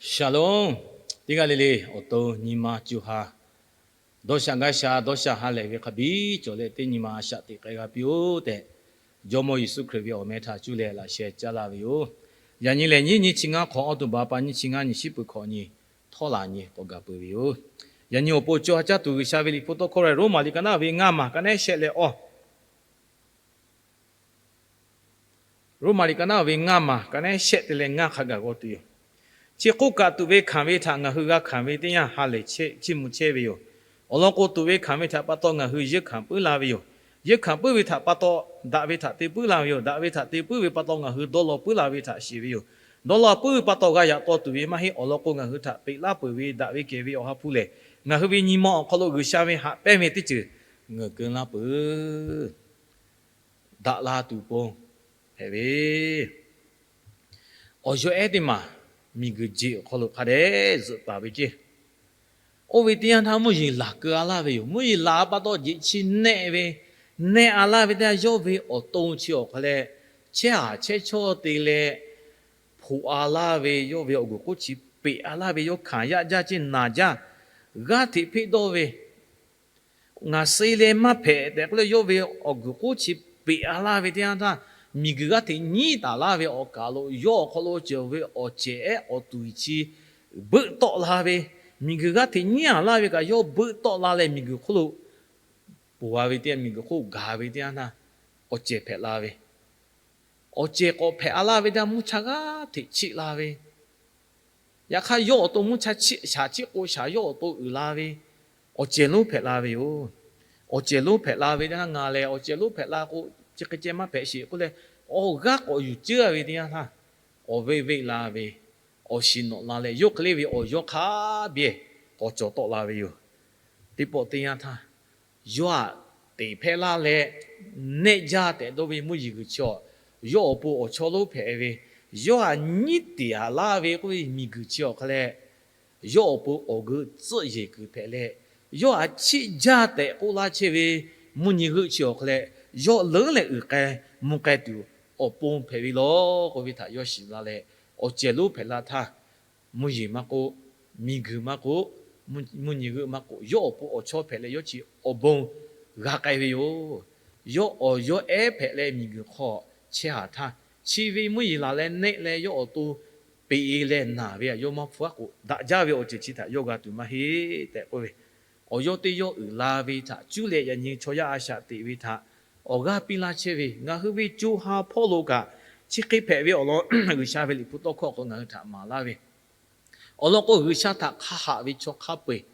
Shalom. Teˇ g'aˇ le le awˬ to nyi ma co ha dawˇ sha gaˇ sha dawˇ sha ha lehˬ ve hk'a biˇ cawˬ leh, teˇ nyi ma a shaꞈ teꞈ k'ai g'a piˇ-oˆ tehꞈ, Jawˇmawˇ Yeˍsuˆ Hkriꞈ ve awˬ meh htaꞈ cuˇ leh laꞈ sheh caˇ laˇ ve yoˬ. Yaꞈ nyi lehˬ, nyiˇ nyi chi ngaˇ hk'awꞈ, October pa nyiˇ chi ngaˇ, nyi shiˉ peuˬ hkawꞈ nyi htawˇ laˬ nyi k'awꞈ gaˬ peuˬ ve yoˬ. Yaꞈ nyi awˬ pon co ha caˇ tuˬ G'uiˬsha ve liꞈ hpu tawˇ hkawˇ lehˬ, Roˉmaꞈ liꞈ ka naˆ ve ngaˇ maˬ ka nehˉ shehˆ leh awˇ Roˉmaꞈ liꞈ ka naˆ ve ngaˇ maˬ ka nehˉ shehˆ te leh ngaˇ hk'a gaˬ g'aw tuˬ yoˬ. Chi hk'oˆ kaꞈ, tuꞈ ve hkanˍ ve htaꞈ ngaˬ hui g'a hkanˍ ve teˇ yanˇ ha lehˬ chiˇ mvuh chehˇ ve yoˬ. Awˬ lawn k'o, tuꞈ ve hkanˍ ve htaꞈ pa taw ngaˬ hui yeunˇ hkanˍ puiˉ la ve yoˬ. Yeunˇ hkanˍ puiˉ ve htaꞈ pa taw daꞈ ve htaꞈ te puiˉ la ve yoˬ. Daꞈ ve htaꞈ te puiˉ ve pa taw ngaˬ hui dawˇ law puiˉ la ve htaꞈ shiˍ ve yoˬ. Dawˇ law puiˉ ve pa taw g'a yaꞈ taw tuˬ ve maˇ heˆ. Awˬ lawn k'o, ngaˬ hui htaꞈ peꞈ laˇ peuˬ ve daꞈ ve kehˬ ve Awˬ ha hpu lehˬ, ngaˬ hui ve nyi ma awˬ hk'aw lo G'uiˬsha ve haꞈ pehnˇ ve teˇ ceuˬ ngeuˍ keu laˇ peuˬ. Daꞈ la tuˬ pon hpehꞈ ve awˬ yawˇ ehˉ teˇ maˬ miˬguiˬ jeˬ awˬ hk'aw lo hk'a dehꞈ zuhꞈ taˍ ve ceˇ. Oˇ ve teˇ yanˇ htaˇ mvuhˇ yeˬ laˬ keu a laˇ ve yoˬ. Mvuhˇ yeˬ laˬ pa taw, jeꞈ chi nehˆ ve, nehˆ a laˇ ve teˇ yanˇ, yawˇ ve awˬ to chi awˬ hk'a leh chehˇ haˍ chehˇ chawˇ te leh hpoꞈ a laˇ ve, yawˇ ve awˬ guiˬ hk'oˆ chi peꞈ a laˇ ve, yawˇ hkanˍ yaˇ jaˇ ceˇ naˬ jaˇ, g'aˇ hteꞈ hpeˆ dawˇ ve, ngaˬ suh leh maˇ hpehꞈ tehꞈ k'oˆ leh, yawˇ ve awˬ guiˬ hk'oˆ chi peꞈ a laˇ ve teˇ yanˇ htaˇ, miˬguiˬ g'aˇ hteꞈ nyiˉ taˍ laˇ ve awˬ kaˍ lo yawˇ awˬ hk'aw lo cawˬ ve awˬ cehˬ ehˉ awˬ tuˬ chi beuˆ tawˆ la ve, miˬguiˬ g'aˇ hteꞈ nyiˉ a laˇ ve kaꞈ yawˇ beuˆ tawˆ la leh, miˬguiˬ hk'oˆ lo poˬ a ve teˇ yanˇ, miˬguiˬ hk'oˆ gaˬ ve teˇ yanˇ htaˇ, awˬ cehˬ hpehꞈ la ve, awˬ cehˬ k'awꞈ hpehꞈ a laˇ ve teˇ yanˇ, mvuhˇ cha g'aˇ hteꞈ chiˆ la ve, yaꞈ hk'aˇ yawˇ awˬ to mvuhˇ cha shaˍ chiˆ k'o shaˍ yawˇ awˬ to uiˍ la ve, awˬ cehˬ lonˉ hpehꞈ la ve yoˬ. Awˬ cehˬ lonˉ hpehꞈ la ve teˇ yanˇ, ngaˬ lehˬ awˬ cehˬ lonˉ hpehꞈ la k'o, chi hk'e ceh maˇ hpehꞈ sheˍ k'oˆ leh, awˬ g'aˇ k'awꞈ yuˬ ceˉ a ve teˇ yanˇ htaˇ, awˬ veˆ veˆ la ve, awˬ shiˍ nawꞈ la leh, yawˇ hk'e le ve awˬ yawˇ hk'a biˇ k'awꞈ cawˬ tawˆ la ve yoˬ. Teˇ pawˆ teˇ yanˇ htaˇ, yawˇ htaꞈ teꞈ hpehˇ laˇ leh, nehˆ jaˇ tehꞈ dawˇ ve mvuhˇ yeˬ g'uiˬ chi awˬ, yawˇ awˬ pon awˬ chawˇ lonˉ hpehꞈ ve, yawˇ htaꞈ nyiˉ teꞈ a laˇ ve k'oˆ ve miˬguiˬ chi awˬ hk'a leh, yawˇ awˬ pon awˬ g'euˆ tcuhˆ yeˬ kuiˬ hpehꞈ leh, yawˇ htaꞈ chiˆ jaˇ tehꞈ k'oˆ laˇ chehˇ ve mvuhˇ nyi g'euˆ chi awˬ hk'a leh, yawˇ leuˉ leh uiˍ k'ai mvuh k'ai tuˬ awˬ pon hpehꞈ ve law k'oˆ ve htaꞈ yawˇ shiˍ la leh, awˬ cehˬ lonˉ hpehꞈ la htaˇ, mvuhˇ yeˬ maˇ k'oˆ, miˬguiˬ maˇ k'oˆ, mvuhˇ nyi g'euˆ maˇ k'oˆ, yawˇ awˬ pon awˬ chawˇ hpehꞈ leh yawˇ chi awˬ bon g'a k'ai ve yoˬ. Yawˇ awˬ yawˇ ehˉ hpehꞈ leh miˬguiˬ hk'aw chehˇ haˍ htaˇ, chi ve mvuhˇ yeˬ laˬ leh nehˆ leh yawˇ awˬ to peꞈ e leh naˬ ve, yawˇ maˇ hpu aˉ k'o daꞈ jaˇ ve awˬ ceuˬ chi htaꞈ yawˇ g'a tuˬ maˇ heˆ tehꞈ k'oˆ ve, awˬ yawˇ teˇ yawˇ uiˍ la ve htaꞈ cuˇ leh yaꞈ nyi chaw yaˇ a shaꞈ teꞈ ve htaꞈ awˬ g'aˇ piˇ laˇ chehˇ ve, ngaˬ hui ve co ha hpawˇ lo kaꞈ chi hk'e hpehꞈ ve awˬ lawn G'uiˬsha ve liꞈ hpu tawˇ hkawˇ hk'aw ngaˬ hui htaꞈ maˍ laˇ ve, awˬ lawn k'o, G'uiˬsha htaꞈ hk'a haꞈ ve chaw hk'a peu-eˬ,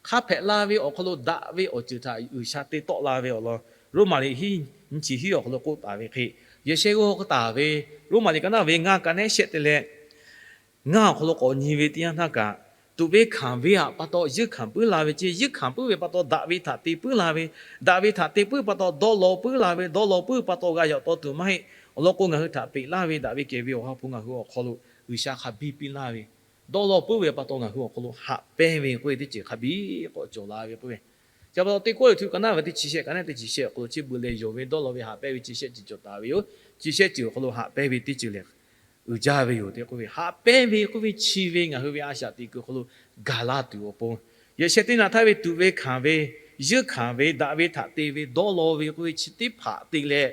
hk'a hpehꞈ la ve awˬ hk'aw lo daꞈ ve awˬ ceuˬ htaꞈ G'uiˬsha te tawˆ la ve awˬ lawn, Roˉmaꞈ liꞈ hiˉ nyiˇ chi hiˉ awˬ hk'aw lo k'oˆ taˍ ve hk'e, yehˬ shehˆ g'awˇ k'oˆ taˍ ve, Roˉmaꞈ liꞈ ka naˆ ve ngaˇ ka nehˉ shehˆ te leh ngaˇ awˬ hk'aw lo k'awꞈ nyi ve teˇ yanˇ htaˇ kaꞈ, tuꞈ ve hkanˍ ve htaꞈ pa taw yeunˇ hkanˍ puiˉ la ve ceˇ. Yeunˇ hkanˍ puiˉ ve pa taw daꞈ ve htaꞈ te puiˉ la ve, daꞈ ve htaꞈ te puiˉ pa taw dawˇ law puiˉ la ve, dawˇ law puiˉ pa taw g'a yaꞈ taw tuˬ maˇ heˆ. Awˬ lawn k'o, ngaˬ hui htaꞈ peꞈ laˇ ve daꞈ ve kehˬ ve Awˬ ha hpu ngaˬ hui awˬ hk'aw lo G'uiˬsha hk'a biˇ piˇ laˇ ve, dawˇ law puiˉ ve pa taw ngaˬ hui awˬ hk'aw lo haꞈ pehnˇ ve k'oˆ ve teˇ ceuˬ hk'a biˇ k'awꞈ cawˬ la ve k'oˆ ve, chi pa taw teˇ kawˉ liꞈ htu ka naˆ ve teˇ chi shehˆ ka naˆ teˇ chi shehˆ awˬ hk'aw lo chi beuꞈ leh yonˍ ve dawˇ law ve haꞈ pehnˇ ve chi shehˆ ceuˬ cawˬ taˍ ve yoˬ. Chi shehˆ ceuˬ awˬ hk'aw lo haꞈ pehnˇ ve teˇ ceuˬ lehˬ, uiˍ jaˇ ve yoˬ tehꞈ k'oˆ ve, haꞈ pehnˇ ve k'oˆ ve chi ve ngaˬ hui ve a shaꞈ teꞈ kuiˬ awˬ hk'aw lo gaˬ la tuˬ awˬ pon, yehˬ shehˆ teˇ naꞈ htaˇ ve tuꞈ ve hkanˍ ve, yeunˇ hkanˍ ve, daꞈ ve htaꞈ te ve, dawˇ law ve k'oˆ ve chi teˇ hpaˍ te leh,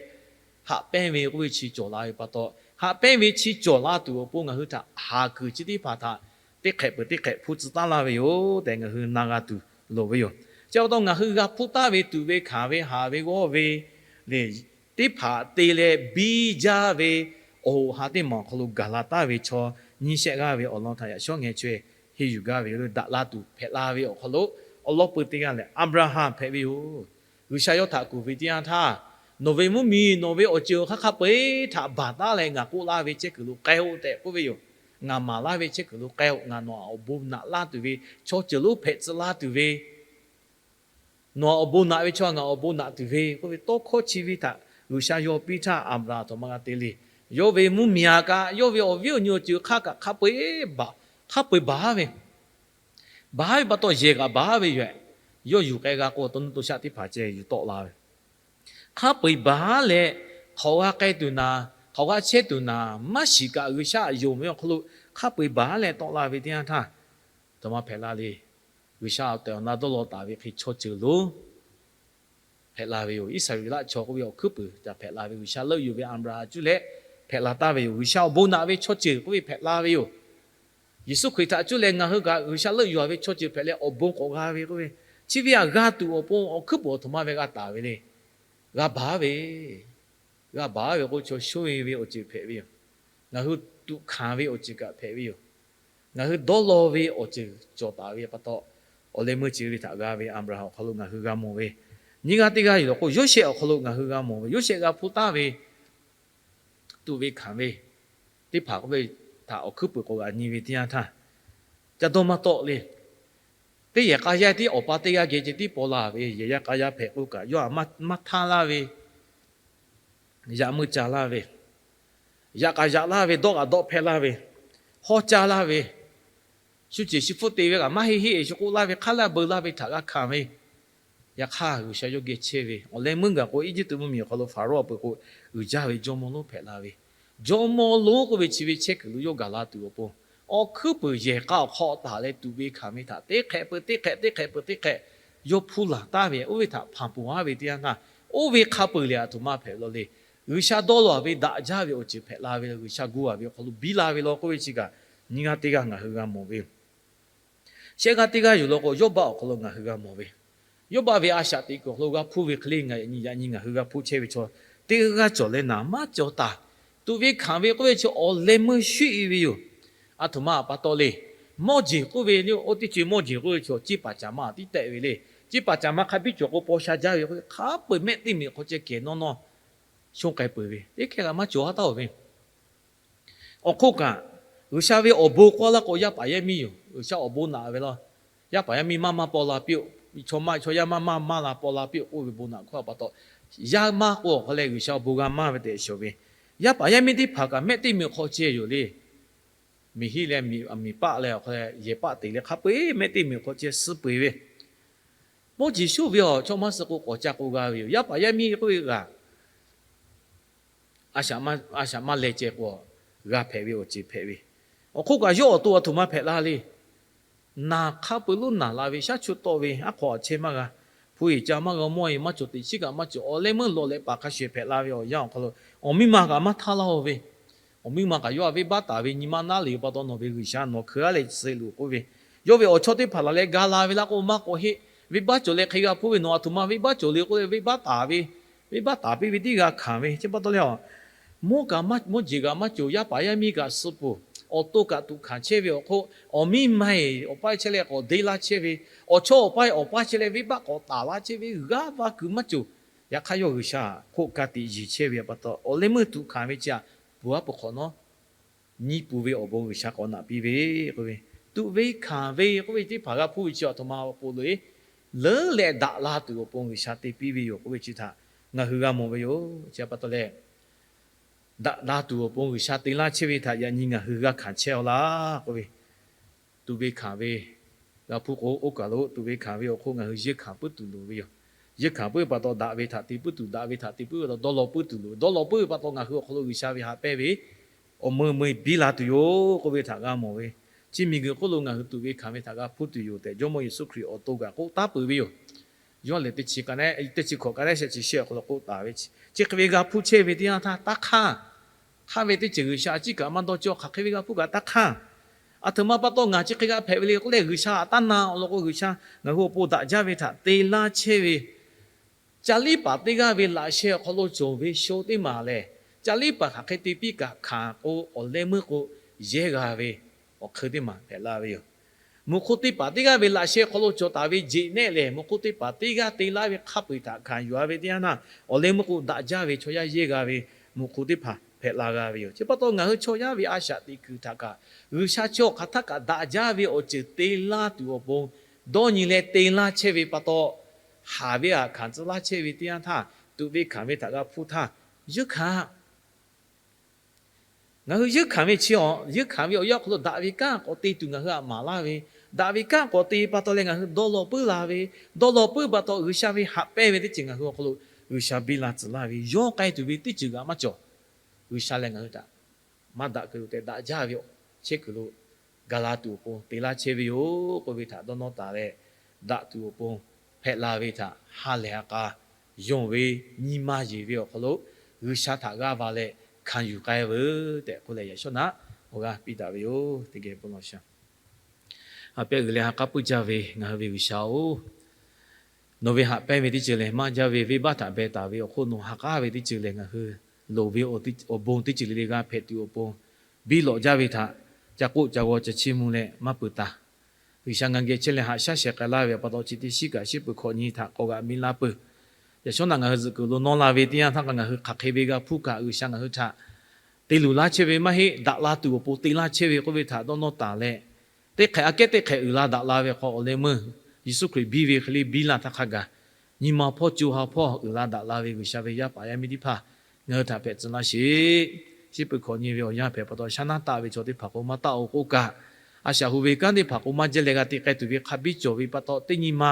haꞈ pehnˇ ve k'oˆ ve chi cawˬ la ve pa taw, haꞈ pehnˇ ve chi cawˬ la tuˬ awˬ pon ngaˬ hui htaꞈ haˍ kuiˬ chi teˇ hpaˍ htaꞈ teˇ hk'ehꞈ peuˬ teˇ hk'ehꞈ hpuˇ tcuh taˉ laˇ ve yoˬ tehꞈ ngaˬ hui na g'a tuˬ loˍ ve yoˬ. Chi pa taw ngaˬ hui g'a hpuˇ taˉ ve tuꞈ ve hkanˍ ve, haˍ ve g'awˇ ve le, teˇ hpaˍ te leh biˇ jaˇ ve awˬ hoꞈ ha teˇ maˬ awˬ hk'aw lo gaˬ la taˍ ve chaw nyiˇ shehˆ g'aˇ ve awˬ lawn htaꞈ yaꞈ shawˉ ngeh chaweh henˇ yuˬ gaˇ ve yoˬ. Daꞈ la tuˬ hpehꞈ la ve awˬ hk'aw lo awˬ lawn peu teˇ g'aˇ lehˬ, Aˍbraˍhanˍ hpehꞈ ve yoˬ. G'uiˬsha yawˇ htaꞈ kuˬ ve teˇ yanˇ htaˇ, nawˬ ve mvuhˇmiˬ, nawˬ ve awˬ ceuˬ hk'aˬ hk'a peu-eˬ htaꞈ baˬ taˉ leh ngaˬ k'oˆ laˇ ve chehˇ kuiˬ lo k'ai-oˆ tehꞈ k'oˆ ve yoˬ. Ngaˬ maˍ laˇ ve chehˇ kuiˬ lo k'ai-oˆ. Ngaˬ nawˬ htaꞈ awˬ bon naꞈ laˇ tuˬ ve chaw ceuˬ lonˉ hpehꞈ tcuh laˇ tuˬ ve, nawˬ htaꞈ awˬ bon naꞈ ve chaw ngaˬ awˬ bon naꞈ tuˬ ve k'oˆ ve tawˇ hkawˇ chi ve htaꞈ G'uiˬsha yaw piˇ htaˇ, Aˍbraˍhanˍ htawˇ maˇ g'a te le. Yawˇ ve mvuhˇmiˬ aꞈ kaꞈ, yawˇ ve awˬ viˉ awˬ nyi awˬ ceuˬ hk'aˇ kaꞈ hk'a peu-eˬ baˬ, hk'a peu-eˬ baˬ ve, baˬ ve pa taw yehˬ kaꞈ baˬ ve yoˬ. Yawˇ yuˬ k'ai g'a k'o, to nuˇ to shaˆ teˇ hpaˍ ceh yuˬ tawˆ la ve, hk'a peu-eˬ baˬ leh, hk'awꞈ g'a k'ai tuˬ naˍ, awˬ g'aˇ chehˇ tuˬ naˍ, maˇ shiˍ kaꞈ G'uiˬsha aꞈ yonˍ ve awˬ hk'aw lo hk'a peu-eˬ baˬ leh tawˆ la ve teˇ yanˇ htaˇ, aˬ htoꞈ ma hpehꞈ la le. G'uiˬsha awˬ tehˬ awˬ na dawˇ law taˍ ve hk'e chaw ceuˬ lonˉ hpehꞈ la ve yoˬ. Iˉsaˍreˍlaˆ chaw k'oˆ ve awˬ hkuiˉ puiˍ htaꞈ hpehꞈ la ve, G'uiˬsha leuˆ yuˬ ve Aˍbraˍhanˍ cuˇ leh hpehꞈ la taˍ ve yoˬ. G'uiˬsha awˬ bon naꞈ ve chaw ceuˬ k'oˆ ve hpehꞈ la ve yoˬ. Yeˍsuˆ Hkriꞈ htaꞈ cuˇ leh ngaˬ hui kaꞈ G'uiˬsha leuˆ yuˬ ve chaw ceuˬ hpehꞈ leh awˬ bon k'awꞈ g'a ve k'oˆ ve, chi ve htaꞈ g'a tuˬ awˬ pon awˬ hkuiˉ puiˍ aˬ htoꞈ ma ve g'a taˍ ve le. G'a baˬ ve, g'a baˬ ve k'o, chaw shonˇ ve ve awˬ ceuˬ hpehꞈ ve yoˬ. Ngaˬ hui tuꞈ hkanˍ ve awˬ ceuˬ kaꞈ hpehꞈ ve yoˬ. Ngaˬ hui dawˇ law ve awˬ ceuˬ cawˬ taˍ ve pa taw, awˬ leh meuˇ ceuˬ ve htaꞈ g'a ve Aˍbraˍhanˍ awˬ hk'aw lo ngaˬ hui g'a mawˬ ve, nyiˇ g'aˇ teˇ g'aˇ yoˬ law k'o, Yoˇsehꞈ awˬ hk'aw lo ngaˬ hui g'a mawˬ ve, Yoˇsehꞈ g'a hpuˇ taˍ ve tuꞈ ve hkanˍ ve teˇ hpaˍ k'oˆ ve htaꞈ awˬ hkuiˉ puiˍ k'awꞈ g'a nyi ve teˇ yanˇ htaˇ, ca dawˇ maˇ tawˆ le. Teˇ yehˬ k'a yaˇ tiˉ awˬ pa teˇ g'aˇ geh ceh tiˉ paw la ve, yehˬ yaˇ k'a yaˇ hpehꞈ k'oˆ kaꞈ, yawˇ htaꞈ maˇ htaˇ laˇ ve, yaꞈ meuˇ ca laˇ ve, yaꞈ k'aꞈ yaꞈ laˇ ve, dawˆ k'aꞈ dawˆ hpehˇ laˇ ve, hawˉ caˇ laˇ ve, shu ceˬ shu hpfuhˇ te ve kaꞈ maˇ heˆ heˆ shu k'oˆ laˇ ve, hk'aˉ laˇ beu laˇ ve htaꞈ g'a hkanˍ ve, yaꞈ hk'aˇ G'uiˬsha yawˇ geh chehˇ ve awˬ leh meuˇ gaˬ k'o, Eˇjiˇtuꞈ mvuhˇmiˬ awˬ hk'aw lo Hpaˍrawˇ peuˬ k'o, uiˍ jaˇ ve jawˇmawˇ lonˉ hpehꞈ la ve, jawˇmawˇ lonˉ k'oˆ ve chi ve chehˇ kuiˬ lo yawˇ gaˬ la tuˬ awˬ pon, awˬ hkuiˉ puiˍ yehˬ k'a awˬ hk'aw taˍ leh tuꞈ ve hkanˍ ve htaꞈ teˇ hk'ehꞈ peuˬ teˇ hk'ehꞈ teˇ hk'ehꞈ peuˬ teˇ hk'ehꞈ yawˇ hpuˇ laˬ taˍ ve, oˇ ve htaꞈ hpanˍ ponˬ aˉ ve teˇ yanˇ htaˇ, oˇ ve hk'a peu-eˬ lehˬ aˬ htoꞈ ma hpehꞈ la le. G'uiˬsha dawˇ law ve daꞈ jaˇ ve awˬ ceuˬ hpehꞈ la ve, G'uiˬsha gu-a ve awˬ hk'aw lo biˇ la ve law k'oˆ ve chi kaꞈ, nyiˇ g'aˇ teˇ g'aˇ ngaˬ hui g'a mawˬ ve yoˬ. Shehˆ g'aˇ teˇ g'aˇ yoˬ law k'o, Yawˇbaˆ awˬ hk'aw lo ngaˬ hui g'a mawˬ ve, Yawˇbaˆ ve a shaꞈ teꞈ kuiˬ awˬ hk'aw lo g'a hpuˇ ve hk'e le, yaꞈ nyi ngaˬ hui g'a hpuˇ chehˇ ve chaw teˇ g'aˇ cawˬ leh naˍ maˇ cawˬ taˍ. Tuꞈ ve hkanˍ ve k'oˆ ve chi awˬ leh meuˇ shuˉ-e ve yoˬ. Aˬ htoꞈ ma pa taw le. Mawˇ jeˬ k'oˆ ve le, oˇ teˇ co mawˇ jeˬ k'oˆ ve chaw ceˇ paˍ caˍ ma tiˉ tehꞈ ve le. Ceˇ paˍ caˍ ma hk'a biˇ cawˬ k'o paw sha jaˇ ve k'o, hk'a peu-eˬ mehˆ teˇ meꞈ hk'aw ceh kehˬ nawˇ nawˇ shonˇ k'ai peuˬ ve, teˇ hkehˇ g'a maˇ cawˬ ha taˇ-oˬ ve. Awˬ hk'oˆ kaꞈ, G'uiˬsha ve awˬ bon k'oˆ laˇ k'o, yaˇ paˍ yaˇ miˇ yoˬ. G'uiˬsha awˬ bon naꞈ ve law. Yaˇ paˍ yaˇ miˇ maˇ maˇ paw la piˇ-oˆ. Chaw maˇ chaw yaˇ maˇ maˇ maˇ la paw la piˇ-oˆ k'oˆ ve bon naꞈ hkawˇ pa taw, yaˇ maˇ k'oˆ awˬ hk'aw leh G'uiˬsha awˬ bon g'a maˇ ve tehꞈ shawˍ ve, yaˇ paˍ yaˇ miˇ teˇ hpaˍ kaꞈ mehˆ teˇ meꞈ hk'aw ceh yoˬ le. Miˬ hiˆ leh miˬ paˆ leh awˬ hk'aw leh yehˬ paˆ te leh hk'a peu-eˬ mehˆ teˇ meꞈ hk'aw ceh suh peu-eˬ ve, mawˇ jeˬ shuˉ ve awˬ chaw maˇ suh k'o k'awꞈ ca k'o g'a ve yoˬ. Yaˇ paˍ yaˇ miˇ k'oˆ ve g'aꞈ a shaꞈ maˇ leh ceh k'o, g'a hpehꞈ ve awˬ ceuˬ hpehꞈ ve. Awˬ hk'oˆ kaꞈ yawˇ awˬ to aˬ htoꞈ ma hpehꞈ la le. Naˬ hk'a peu-eˬ lonˉ naˬ la ve, shaˉ chu tawˆ ve, aˉ hk'aw aꞈ chehˇ maˇ g'a. Hpu eˬ ca maˇ g'a, mawˇ eˬ maˇ cawˬ, teꞈ chiˉ kaꞈ maˇ cawˬ, awˬ leh meuˇ lawˬ leh paˍ hk'a shuˍ hpehꞈ la ve awˬ yanˇ awˬ hk'aw lo, awˬ miˇ ma kaꞈ maˇ htaˇ laˇ-oˬ ve, awˬ miˇ ma kaꞈ yawˇ htaꞈ venˇbaˆ taˍ ve nyi ma naˉ le pa taw, nawˬ ve G'uiˬsha nawˬ hkeu-a leh suh loˬ k'oˆ ve, yawˇ ve awˬ chawˇ teˇ hpaˍ laˬ leh ga la ve laˇ k'o maˇ k'awꞈ heˆ. Venˇbaˆ cawˬ leh hk'e g'a hpuˇ ve, nawˬ aˬ htoꞈ ma venˇbaˆ cawˬ le k'oˆ leh venˇbaˆ taˍ ve, venˇbaˆ taˍ piˇ ve tiˉ g'a hkanˍ ve. Chi pa taw leh, mawˇ kaꞈ mawˇ jeˬ kaꞈ maˇ cawˬ, yaˇ paˍ yaˇ miˇ kaꞈ suh peuˬ. Awˬ to kaꞈ tuꞈ hkanˍ chehˇ ve awˬ hk'oˆ, awˬ miˇ ma eˬ awˬ paˇ chehˇ leh k'awꞈ deˇ laˇ chehˇ ve, awˬ chawˇ awˬ paˇ awˬ paˇ chehˇ leh venˇbaˆ k'awꞈ taˍ laˇ chehˇ ve, g'aˇ va kuiˬ maˇ cawˬ. Yaꞈ hk'aˇ yawˇ G'uiˬsha hk'oˆ ka tiꞈ yeˬ chehˇ ve pa taw, awˬ leh meuˇ tuꞈ hkanˍ ve chi htaꞈ peuˬ aˉ peuˬ hk'awꞈ nawˉ nyi peuˬ ve awˬ bon G'uiˬsha k'awꞈ naꞈ piˇ ve k'oˆ ve, tuꞈ ve hkanˍ ve k'oˆ ve teˇ hpaˍ g'a hpuˇ ve chi aˬ htoꞈ ma awˬ pon loꞈ-e, leuˉ leh daꞈ la tuˬ awˬ pon G'uiˬsha te piˇ ve yoˬ k'oˆ ve chi htaꞈ ngaˬ hui g'a mawˬ ve yoˬ. Chi pa taw leh, daꞈ la tuˬ awˬ pon G'uiˬsha te laˇ chehˇ ve htaꞈ yaꞈ nyi ngaˬ hui g'a hkanˍ chehˇ-aw laˇ k'oˆ ve, tuꞈ ve hkanˍ ve g'a hpuˇ k'o, oˇ kaˬ lo tuꞈ ve hkanˍ ve awˬ hk'oˆ ngaˬ hui yeunˇ hkanˍ puiˉ tuˬ loˍ ve yoˬ. Yeunˇ hkanˍ puiˉ ve pa taw daꞈ ve htaꞈ te puiˉ tuˬ, daꞈ ve htaꞈ te puiˉ ve pa taw dawˇ law puiˉ tuˬ loˍ ve, dawˇ law puiˉ ve pa taw ngaˬ hui awˬ hk'aw lo G'uiˬsha ve haꞈ pehnˇ ve awˬ meuˇ meuˇ biˇ la tuˬ yoˬ k'oˆ ve htaꞈ g'a mawˬ ve. Chi miˬguiˬ hk'oˆ lo ngaˬ hui tuꞈ ve hkanˍ ve htaꞈ g'a hpuˇ tuˬ yoˬ tehꞈ Jawˇmawˇ Yeˍsuˆ Hkriꞈ awˬ to kaꞈ k'oˆ taˉ peuˬ ve yoˬ. Yawˇ lehˬ teˇ chi kaꞈ, teˇ chi hkawꞈ ka neˉ shehˆ chi shehˆ awˬ hk'aw lo k'oˆ taˍ ve, chi hk'e ve g'a hpuˇ chehˇ ve teˇ yanˇ htaˇ, taˇ hk'anˇ, hk'aˇ ve teˇ ceuˬ G'uiˬsha a ciˉ kaꞈ maˇ dawˇ cawˇ, hk'aˬ hk'e ve g'a hpuˇ kaꞈ taˇ hk'anˇ. Aˬ htoꞈ ma pa taw ngaˬ chi hk'e g'a hpehꞈ ve le k'oˆ leh, G'uiˬsha htaꞈ taˇ na awˬ lawn k'o, G'uiˬsha ngaˬ hui awˬ pon daꞈ jaˇ ve htaꞈ te laˇ chehˇ ve, ca liˉ paˍ teˇ g'aˇ ve laꞈ sheh awˬ hk'aw lo cawˬ ve sho teˇ maˬ lehˬ, ca liˉ paˍ hk'aˬ hk'e te piˇ kaꞈ hkanˍ k'o, awˬ leh meuˇ k'o yehˇ g'a ve awˬ hk'eun teˇ maˬ hpehꞈ la ve yoˬ. Muꞈ hk'oˆ teˇ hpaˍ teˇ g'aˇ ve laꞈ sheh hk'aw lo cawˬ taˍ ve jeꞈ nehˆ lehˬ, muꞈ hk'oˆ teˇ hpaˍ teˇ g'aˇ te laˇ ve hk'a peu-eˬ htaꞈ hkanˍ yuˬ-a ve teˇ yanˇ htaˇ, awˬ leh meuˇ k'o daꞈ jaˇ ve chaw yaˇ yehˇ g'a ve muꞈ hk'oˆ teˇ hpaˍ hpehꞈ la g'a ve yoˬ. Chi pa taw ngaˬ hui chaw yaˇ ve a shaꞈ teꞈ kuiˬ htaꞈ kaꞈ, G'uiˬsha chaw hk'aˬ htaˇ kaꞈ daꞈ jaˇ ve awˬ ceuˬ te laˇ tuˬ awˬ pon dawˇ nyi leh te laˇ chehˇ ve pa taw, haˍ ve htaꞈ hkanˍ tcuh laˇ chehˇ ve teˇ yanˇ htaˇ, tuꞈ ve hkanˍ ve htaꞈ g'a hpuˇ htaˇ, yeunˇ hkanˍ ngaˬ hui yeunˇ hkanˍ ve chi, yeunˇ hkanˍ ve awˬ yanˇ awˬ hk'aw lo daꞈ ve kanˉ k'awꞈ te tuˬ ngaˬ hui htaꞈ maˍ laˇ ve, daꞈ ve kanˉ k'awꞈ te pa taw leh ngaˬ hui dawˇ law puiˉ la ve, dawˇ law puiˉ pa taw G'uiˬsha ve haꞈ pehnˇ ve teˇ ceuˬ ngaˬ hui awˬ hk'aw lo G'uiˬsha biˇ la tcuh laˇ ve, yawˇ k'ai tuˬ ve teˇ ceuˬ g'aꞈ maˇ cawˬ. G'uiˬsha leh ngaˬ hui htaꞈ maˇ daꞈ kuiˬ lo tehꞈ daꞈ jaˇ ve awˬ chehˇ kuiˬ lo gaˬ la tuˬ awˬ pon te laˇ chehˇ ve yoˬ k'oˆ ve htaꞈ dawˇ nawˇ taˍ leh, daꞈ tuˬ awˬ pon hpehꞈ la ve htaꞈ ha lehˬ ha k'a yonˍ ve nyi ma yeˬ ve awˬ hk'aw lo G'uiˬsha htaꞈ g'aˇ va leh hkanˍ yuˬ k'ai veuˬ tehꞈ k'oˆ leh, yaꞈ shawˉ naꞈ awˬ g'aˇ piˇ daꞈ ve yoˬ. Teˇ geh bon lawˬ sha. Ha pehˇ g'uiˬ leh ha k'aˉ puiˉ jaˇ ve ngaˬ hui ve G'uiˬsha-oˬ, nawˬ ve haꞈ pehnˇ ve teˇ ceuˬ lehˬ maˇ jaˇ ve, venˇbaˆ htaꞈ beh taˍ ve awˬ hk'oˆ nawˬ ha k'aˉ ve teˇ ceuˬ lehˬ ngaˬ hui loˍ ve awˬ bon teˇ ceuˬ le le g'a hpehꞈ tuˬ awˬ pon biˇ lawꞈ jaˇ ve htaꞈ ca k'oˆ ca g'aw ca chiˇ mvuh leh maˇ peuˬ taˍ. G'uiˬsha ngaˬ geh chehˇ leh haꞈ shaˉ shehˍ k'ai laˇ ve awˬ pa taw chi teˇ shiˉ kaꞈ shiˉ peuˬ hkawꞈ nyi htaꞈ k'awꞈ g'aꞈ mi la peuˬ. Yaꞈ shawˉ naꞈ ngaˬ hui zuhꞈ kuiˬ lo nawˇ la ve teˇ yanˇ htaˇ kaꞈ ngaˬ hui hk'aˬ hk'e ve g'a hpuˇ kaꞈ G'uiˬsha ngaˬ hui htaꞈ te luˬ laˇ chehˇ ve maˇ heˆ, daꞈ la tuˬ awˬ pon te laˇ chehˇ ve k'oˆ ve htaꞈ dawˇ nawˇ taˍ leh, teˇ hk'ehꞈ aꞈ kehˉ teˇ hk'ehꞈ uiˍ la daꞈ la ve hk'aw awˬ leh meuˇ Yeˍsuˆ Hkriꞈ biˇ ve hk'e le biˇ la htaˇ hk'a gaˬ, nyi ma hpawˇ co ha hpawˇ uiˍ la daꞈ la ve G'uiˬsha ve yaˇ paˍ yaˇ miˇ teˇ hpaˍ ngaˬ hui htaꞈ hpehꞈ tcuh laˇ sheˍ. Shiˉ peuˬ hkawꞈ nyi ve awˬ yanˇ hpehꞈ pa taw shaˉ naˉ taˆ ve chaw teˇ hpaˍ k'o maˇ taˆ-o k'oˆ kaꞈ, a shaꞈ hu ve kanˉ teˇ hpaˍ k'o maˇ jehˇ leh g'a te k'ai tuˬ ve hk'a biˇ cawˬ ve pa taw teˇ nyi ma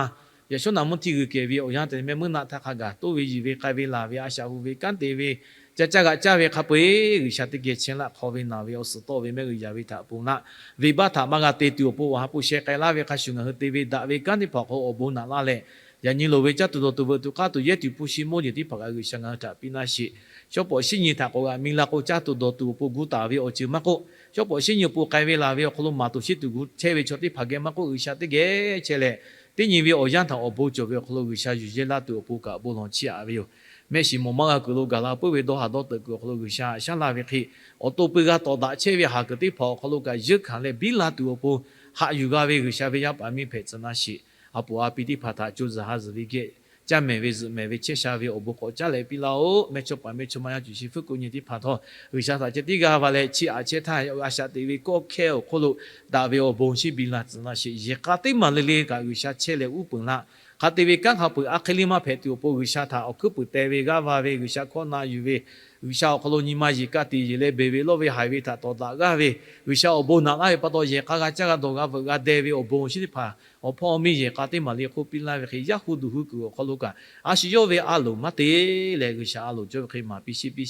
yaꞈ shawˉ naꞈ mvuhˇ htiˇ g'uiˬ kehˬ ve awˬ yanˇ te mehˆ meuˇ naˆ htaˇ hk'a gaˬ toˇ ve yiˬ ve k'ai ve laˬ ve a shaꞈ hu ve kanˉ te ve ca caˇ g'aꞈ caˇ ve hk'a peu-eˬ G'uiˬsha teˇ geh chehˇ laˆ hk'aw ve naˬ ve awˬ suhˍ tawˆ ve mehˆ g'uiˬ yaˍ ve htaꞈ ponˬ laˆ. Venˇbaˆ htaꞈ maˇ g'a te tuˬ awˬ pon awˬ ha hpu sheh k'ai laˇ ve hk'a shuˍ ngaˬ hui te ve daꞈ ve kanˉ teˇ hpaˍ awˬ hk'aw lo awˬ bon naꞈ laˇ leh, yaꞈ nyi loˍ ve caˇ tuˬ dawˬ tuˬ veuꞈ tuˬ k'aˇ tuˬ yehˇ tuˬ hpu shi mawˇ jeˬ teˇ hpaˍ kaꞈ G'uiˬsha ngaˬ hui htaꞈ piˇ laˇ sheˍ. Shawˉ pawˍ shiˉ nyi htaꞈ k'awꞈ g'aꞈ mi la k'o caˇ tuˬ dawˬ tuˬ awˬ pon gu taˍ ve awˬ ceuˬ maˇ k'oˆ, shawˉ pawˍ shiˉ nyi awˬ pon k'ai ve laˬ ve awˬ hk'aw lo maˍ tuˬ shiˉ tuˬ gu chehˇ ve chaw teˇ hpaˍ geh maˇ k'oˆ G'uiˬsha teˇ geh chehˇ leh, teˇ nyi ve awˬ yanˇ htaꞈ awˬ bon cawˬ ve awˬ hk'aw lo G'uiˬsha yuˬ yehˇ laˇ tuˬ awˬ pon kaꞈ bon lawˬ chiˇ aꞈ ve yoˬ. Mehˆ shiˍ mawˬ maˇ g'a kuiˬ lo gaˬ la puiˉ ve dawˇ haˍ dawˇ teuꞈ kuiˬ awˬ hk'aw lo G'uiˬsha shaˉ laˇ ve hk'e, awˬ to pui g'a tawˍ daꞈ chehˇ ve haˍ kuiˬ teˇ hpaˍ awˬ hk'aw lo kaꞈ yeunˇ hkanˍ leh biˇ la tuˬ awˬ pon haꞈ yuˬ g'a ve G'uiˬsha ve yaˇ paˍ miˇ hpehꞈ tcuh laˇ sheˍ. A poˍ a pi teˇ hpaˍ htaꞈ co zuhˬ ha zuhˬ ve geh caˇ mehˍ ve zuhꞈ mehˍ ve chehˇ sha ve awˬ bon k'awꞈ caˉ leh piˇ laˇ-oˆ. Mehˇchawˇ paˍ mehˇchawˇma yaˇ cuˬ shi hpfuhˆ k'o nyi teˇ hpaˍ htawˇ G'uiˬsha htaꞈ ceh tiˉ g'a va leh chiˇ aꞈ chehˇ htaˇ, a shaꞈ teꞈ ve kawˆ hkehˇ awˬ hk'oˆ lo daꞈ ve awˬ bon shiˉ biˇ la tcuh laˇ sheˍ. Yehˬ k'a teˇ maˬ le le kaꞈ G'uiˬsha chehˇ leh uˉ peunˍ laˇ. Hk'a te ve kanˉ hk'a peu-eˬ a hk'e le maˇ hpehꞈ tuˬ awˬ pon G'uiˬsha htaꞈ awˬ hkuiˉ puiˍ teh ve g'aˇ va ve, G'uiˬsha hkawˇ na yuˬ ve, G'uiˬsha awˬ hk'aw lo nyi ma yeˬ ka tiꞈ yeˬ leh beˬ ve lawˇ ve haiˬ ve htaꞈ tawˍ daꞈ g'aˇ ve, G'uiˬsha awˬ bon naꞈ laˇ ve pa taw yehˬ k'a g'a caˇ g'a dawˬ g'a veuꞈ g'a deh ve awˬ bon shiˉ teˇ hpaˍ awˬ hpawˇ awˬ miˇ yehˬ k'a teˇ maˬ le hk'oˆ piˇ laˇ ve hk'e, yaˇ hu duˬ hu kuiˬ awˬ hk'aw lo kaꞈ a shu yawˇ ve a loˍ maˇ te leh G'uiˬsha a loˍ cawˇ ve hk'e maˍ piˇ shiˉ piˇ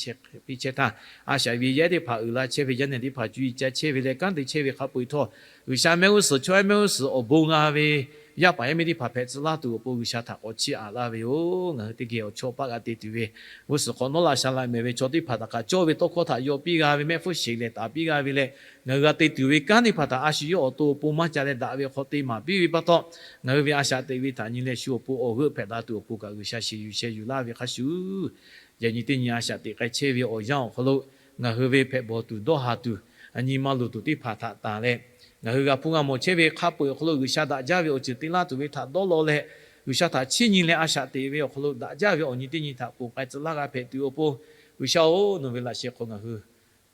chehˇ htaˇ, a shaꞈ ve yaˇ ehˉ teˇ hpaˍ uiˍ la chehˇ ve, yaˇ nehˬ teˇ hpaˍ cuˇ yiˍ ca chehˇ ve leh kanˉ te chehˇ ve hk'a peu-eˬ htawˇ, G'uiˬsha mehˆ g'uˇ suhˍ chaw yaˇ mehˆ g'uˇ suhˍ awˬ bon g'a ve yaˇ paˍ yaˇ miˇ teˇ hpaˍ hpehꞈ tcuh laˇ tuˬ awˬ pon G'uiˬsha htaꞈ k'awꞈ chiˇ aꞈ laˇ ve yoˬ. Ngaˬ hui teˇ geh awˬ chawˇ paˆ g'a te tuˬ ve, g'uˇ suhˍ hk'awꞈ nawˉ laꞈ sha laꞈ mehˍ ve chaw teˇ hpaˍ htaꞈ kaꞈ cawˇ ve tawˇ hkawˇ htaꞈ yaw piˇ g'a ve, mehˆ hpfuhˇ sheˍ lehˬ taˍ piˇ g'a ve leh, ngaˬ hui g'a te tuˬ ve kanˉ teˇ hpaˍ htaꞈ a shu yawˇ awˬ to awˬ pon maˇ ca leh daꞈ ve awˬ hk'aw te maˍ piˇ ve pa taw, ngaˬ hui ve a shaꞈ teꞈ ve htaꞈ nyi leh shu awˬ pon awˬ g'euˆ hpehꞈ la tuˬ awˬ pon kaꞈ G'uiˬsha sheˍ yuˬ sheh yuˬ laˇ ve hk'a shuˍ, yaꞈ nyi teˇ nyi a shaꞈ teꞈ k'ai chehˇ ve awˬ yanˇ awˬ hk'aw lo ngaˬ hui ve hpehꞈ bawˬ tuˬ dawˇ haˍ tuˬ, a nyi ma luˬ tuˬ teˇ hpaˍ htaꞈ tanˬ leh, ngaˬ hui g'a hpuˇ g'a mawˬ chehˇ ve hk'a peu-eˬ awˬ hk'aw lo G'uiˬsha daꞈ jaˇ ve awˬ ceuˬ te laˇ tuˬ ve htaꞈ dawˇ law leh, G'uiˬsha htaꞈ chiˇ nyi leh a shaꞈ teꞈ ve awˬ hk'aw lo daꞈ jaˇ ve awˬ nyi teˇ nyi htaꞈ ponˬ k'ai tcuh laˇ g'a hpehꞈ tuˬ awˬ pon, G'uiˬsha-oˬ, nawˬ ve laꞈ sheh hk'aw ngaˬ hui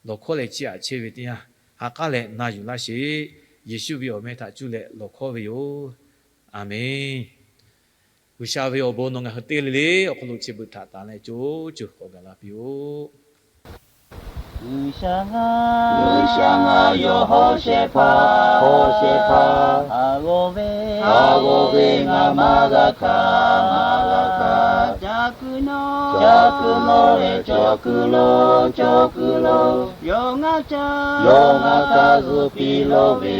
lawˬ hkawˇ leh chiˇ aꞈ chehˇ ve teˇ yanˇ, ha k'aˉ leh na yuˬ laˇ sheˍ. Yeˍsuˆ ve awˬ meh htaꞈ cuˇ leh lawˬ hkawˇ ve yoˬ. Aˬmenˍ. G'uiˬsha ve awˬ bon nawˬ ngaˬ hui teˇ g'aˇ le le awˬ hk'aw lo chi beuꞈ htaꞈ tanˬ leh co co k'awꞈ gaˬ la piˇ-oˆ. G'uiˬsha ngaˬ, G'uiˬsha ngaˬ yawˇ hawˉ shehˍ hpaˇ, hawˉ shehˍ hpaˇ, haˍ g'awˇ ve, haˍ g'awˇ ve ngaˬ maˇ g'a hkanˍ, maˇ g'a hkanˍ. Caˇ kuiˬ nawˉ, caˇ kuiˬ nawˉ leh cawˬ kuiˬ lo, cawˬ kuiˬ lo, yawˇ ngaˬ ca, yawˇ ngaˬ ca zuhꞈ piˇ lawˇ ve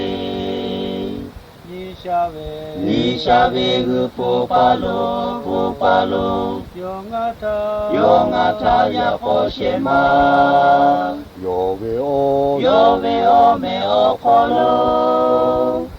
G'uiˬsha ve, G'uiˬsha ve g'uiˬ hpu pa lo, hpu pa lo, yawˇ ngaˬ htaꞈ, yawˇ ngaˬ htaꞈ yaꞈ k'aw shehˍ ma. Yawˇ ve awˬ, yawˇ ve awˬ meh awˬ hk'aw lo,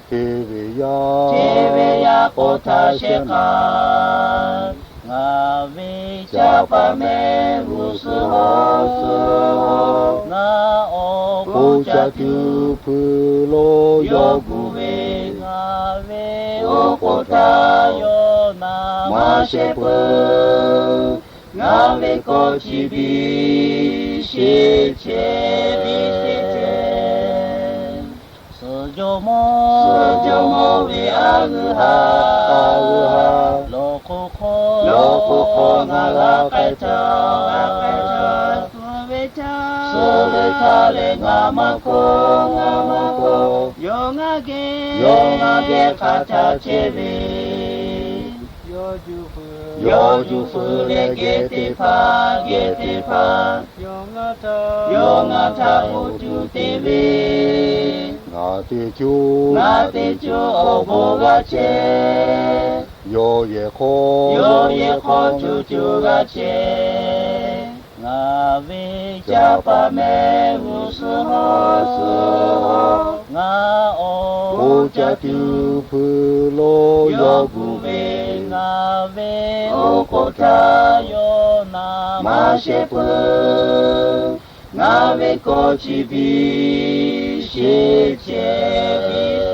hteˇ ve yaˇ, hteˇ ve yaˇ k'awꞈ htaꞈ shehˍ hk'aˇ. Ngaˬ ve caˇ paˍ mehˆ g'uˇ suhˍ hawˉ suhˍ hawˉ, ngaˬ awˬ pon caˇ tuˬ hpui lo yawˇ gu ve, ngaˬ ve oˉ k'oˍ htaꞈ yawˇ naˍ maˇ shehˍ peuˬ. Ngaˬ ve kawˆ chi biˇ sheˍ chehˇ, biˇ sheˍ chehˇ. Suhˍ jawˇmawˇ, suhˍ jawˇmawˇ ve a g'uiˬ ha, a g'uiˬ ha, lawˬ hk'oˆ hk'aw, lawˬ hk'oˆ hk'aw ngaˬ g'a k'ai htaˇ, g'a k'ai htaˇ, suh ve htaˇ, suh ve htaˇ leh ngaˬ maˇ hkawˇ, ngaˬ maˇ hkawˇ. Yawˇ ngaˬ geh, yawˇ ngaˬ geh hk'a htaꞈ chehˇ ve, yawˇ juˬ fuiˍ leh geh teˇ hpaˍ, geh teˇ hpaˍ, yawˇ ngaˬ Yawˇ ngaˬ htaꞈ k'oˆ tuˬ te ve, ngaˬ teˇ co, ngaˬ teˇ co awˬ bon g'a chehˇ. Yawˇ yehˬ hk'aw, yawˇ yehˬ hk'aw co co g'a chehˇ. Ngaˬ ve Caˇ paˍ mehˆ g'uˇ suhˍ hawˉ suhˍ hawˉ, ngaˬ awˬ bon ca tuˬ hpui lo yawˇ gu ve, ngaˬ ve oˉ k'oˍ htaˇ yawˇ naˬ maˇ shehˍ peuˬ. Ngaˬ ve kawˇ chi biˇ sheˍ ceh,